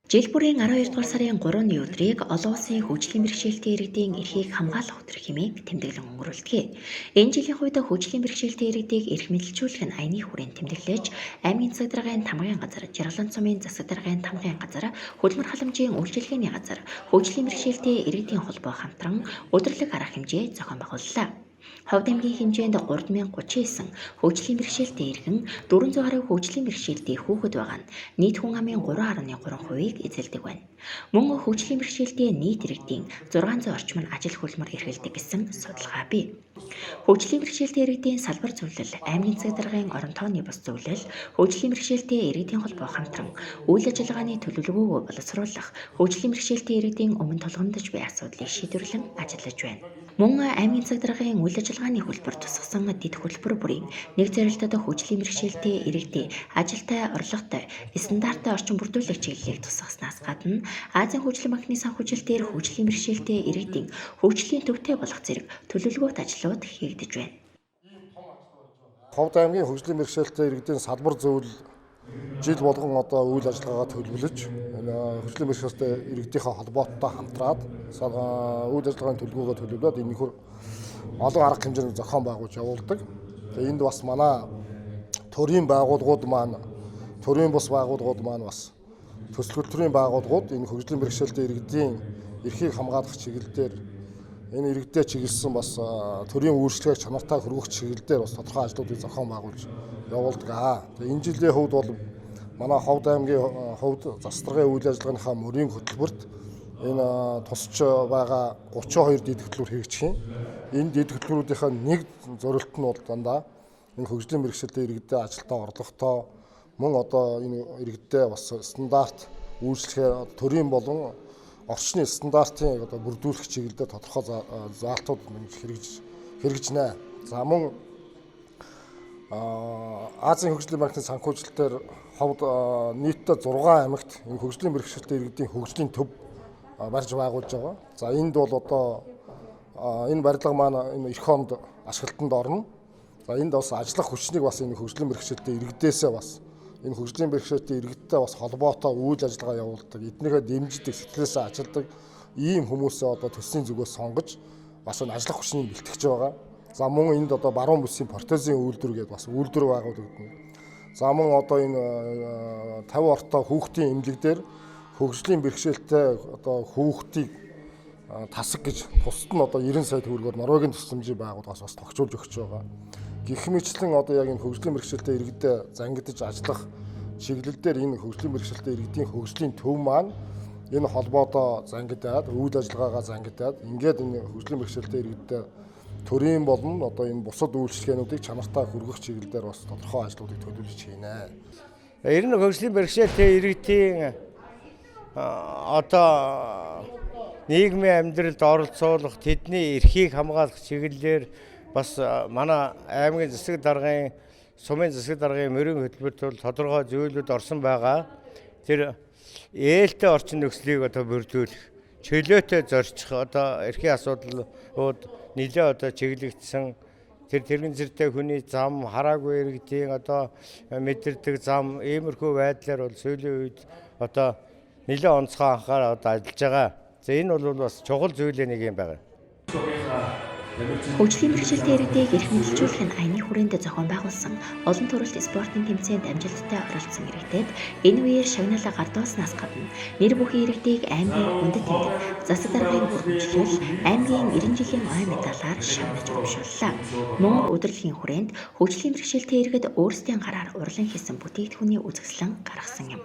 Жил бүрийн 12 дугаар сарын 3-ны өдрийг олон улсын хөгжлийн бэрхшээлтэй иргэдийн эрхийг хамгаалах өдөр хэмээн тэмдэглэн өнгөрүүлдэг. Энэ жилийн хувьд хөгжлийн бэрхшээлтэй иргэдийг эрх мэдэлжүүлэх нь аяны хүрээнд тэмдэглэж, аймгийн засаг даргын тамгын газар, Жаргалан сумын засаг даргын тамгын газар, Хөдөлмөр халамжийн үйлчилгээний газар, хөгжлийн бэрхшээлтэй иргэдийн холбоо хамтран өдөрлөг арга хэмжээ зохион байгууллаа. Ховд аймгийн хэмжээнд 3039 хөгжлийн бэрхшээлтэй иргэн, 400 гаруй хөгжлийн бэрхшээлтэй хүүхэд байгаа нь нийт хүн амын 3.3%-ийг эзэлдэг байна. Мөн хөгжлийн бэрхшээлтэй нийт иргэдийн 600 орчим нь ажил хөдөлмөр эрхэлдэг гэсэн судалгаа бий. Хөгжлийн бэрхшээлтэй иргэдийн салбар зөвлөл, аймгийн засаг даргын орон тооны бус зөвлөл, хөгжлийн бэрхшээлтэй иргэдийн холбоо хамтран үйл ажиллагааны төлөвлөгөөгөө боловсруулах, хөгжлийн бэрхшээлтэй иргэдийн өмнө тулгамдж буй асуудлыг шийдвэрлэн ажиллаж байна. Мөн аймгийн засаг даргын үйл ажиллагааны хөтөлбөр тусгасан дэд хөтөлбөр бүрийн нэг зорилтод хөгжлийн бэрхшээлтэй иргэдийн ажилтай, орлоготой, стандарттай орчин бүрдүүлэх чиглэлийг тусгаснаас гадна Азийн хөгжлийн банкны санхүүжилт дээр хөгжлийн бэрхшээлтэй иргэдийн хөгжлийн төвтэй болох зэрэг төлөвлөгөөт ажлууд хийгдэж байна. Ховд аймгийн хөгжлийн бэрхшээлтэй иргэдийн салбар зөвлөл жил болгон одоо үйл ажиллагаагаа төлөвлөж, энэ хөгжлийн бэрхшээлтэй иргэдийнхээ холбооттой хамтраад үйл ажиллагааны төлөвлөгөөгөө төлөвлөөд энэ нөхөр олон арга хэмжээний зохион байгуулж явуулдаг. Тэгээ энд бас манай төрийн байгууллагууд маань, төрийн бус байгууллагууд маань, бас төсөл хөтөлбөрийн байгууллагууд энэ хөгжлийн бэрхшээлтэй иргэдийн эрхийг хамгаалах чиглэл дээр, энэ иргэдэд чиглэсэн бас төрийн үйлчилгээг чанартай хөргөх чиглэл дээр бас тодорхой ажлуудыг зохион байгуулж явуулдаг. Тэгээ энэ жилийн хувьд бол манай Ховд аймгийн хувьд засдаргын үйл ажиллагааныхаа мөрийн хөтөлбөрт энэ тусч байгаа 32 дэд хөтөлбөр хэрэгжих юм. Энэ дэд хөтөлбөрүүдийнхээ нэг зорилт нь бол дандаа энэ хөгжлийн бэрхшээлтэй иргэдэд ажилтаа, орлоготой, мөн одоо энэ иргэдэд бас стандарт үйлчлэхээр төрийн болон орчны стандартын одоо бүрдүүлэх чиглэлээр тодорхой заалтууд хэрэгжинэ. За мөн Азийн хөгжлийн банкны санхүүжилтээр Ховд нийтдээ 6 аймагт энэ хөгжлийн бэрхшээлтэй иргэдийн хөгжлийн төв барьж байгуулж байгаа. За энд бол одоо энэ барилга маань энэ эх онд ашиглалтанд орно. За энд бас ажиллах хүчнийг бас энэ хөгжлийн бэрхшээлтэй иргэдээсээ, бас энэ хөгжлийн бэрхшээлтэй иргэдтэй бас холбоотой үйл ажиллагаа явуулдаг, эднийхээ дэмждэг, сэтгэлээсээ ажилладаг ийм хүмүүсээ одоо төслийн зүгээс сонгож бас энэ ажиллах хүчнийг бэлтгэж байгаа. За мөн энд одоо баруун бүсийн протезын үйлдвэр гэдэг бас үйлдвэр байгуулагдана. За мөн одоо энэ 50 ортой хүүхдийн эмнэлэг дээр хөгжлийн бэрхшээлтэй одоо хүүхдийг тасаг гэж тусад нь одоо 90 сая төгрөгөөр Норвегийн тусламжийн байгууллагаас бас тогтчулж өгч байгаа. Гэх мэтчлэн одоо яг энэ хөгжлийн бэрхшээлтэй иргэдэд зангидаж ажиллах чиглэл дээр энэ хөгжлийн бэрхшээлтэй иргэдийн хөгжлийн төв маань энэ холбоодоо зангидаад, үйл ажиллагаагаа зангидаад, ингээд энэ хөгжлийн бэрхшээлтэй иргэдэд төрийн болон одоо энэ бусад үйлчилгээнүүдийг чанартай хүргэх чиглэл дээр бас тодорхой ажлуудыг төлөвлөж хийнэ. Ер нь хөгжлийн бэрхшээлтэй иргэдийн одоо нийгмийн амьдралд оролцуулах, тэдний эрхийг хамгаалах чиглэлээр бас манай аймгийн засаг даргын, сумын засаг даргын мөрийн хөтөлбөрт бол тодорхой зүйлүүд орсон байгаа. Тэр ээлтэй орчин нөхцөлийг одоо бүрдүүлэх, чөлөөтэй зорчих одоо эрхийн асуудлууд нэлээ одоо чиглэгдсэн. Тэр тэрэгэн зэртэй хүний зам, хараагүй иргэдийн одоо мэдэрдэг зам, иймэрхүү байдлаар бол сүүлийн үед одоо нэлээ онцгой анхаарал одоо ажиллаж байгаа. За энэ бол бас чухал зүйлийн нэг юм байна. Хөгжлийн бэрхшээлтэй иргэдийг эрх мэдэлжүүлэх нь аяны хүрээнд зохион байгуулсан олон төрөлт спортын тэмцээнд амжилттай оролцсон иргэдэд энэ үеэр шагналаа гардуулснаас гадна нэр бүхий иргэдийг аймгийн хүндэт тэмдэг, засаг даргын өргөмжлөл, аймгийн 90 жилийн ой медалаар шагнаж урамшууллаа. Мөн удирдлагын хүрээнд хөгжлийн бэрхшээлтэй иргэд өөрсдийн гараар урлан хийсэн бүтээгдэхүүний үзэсгэлэн гаргасан юм.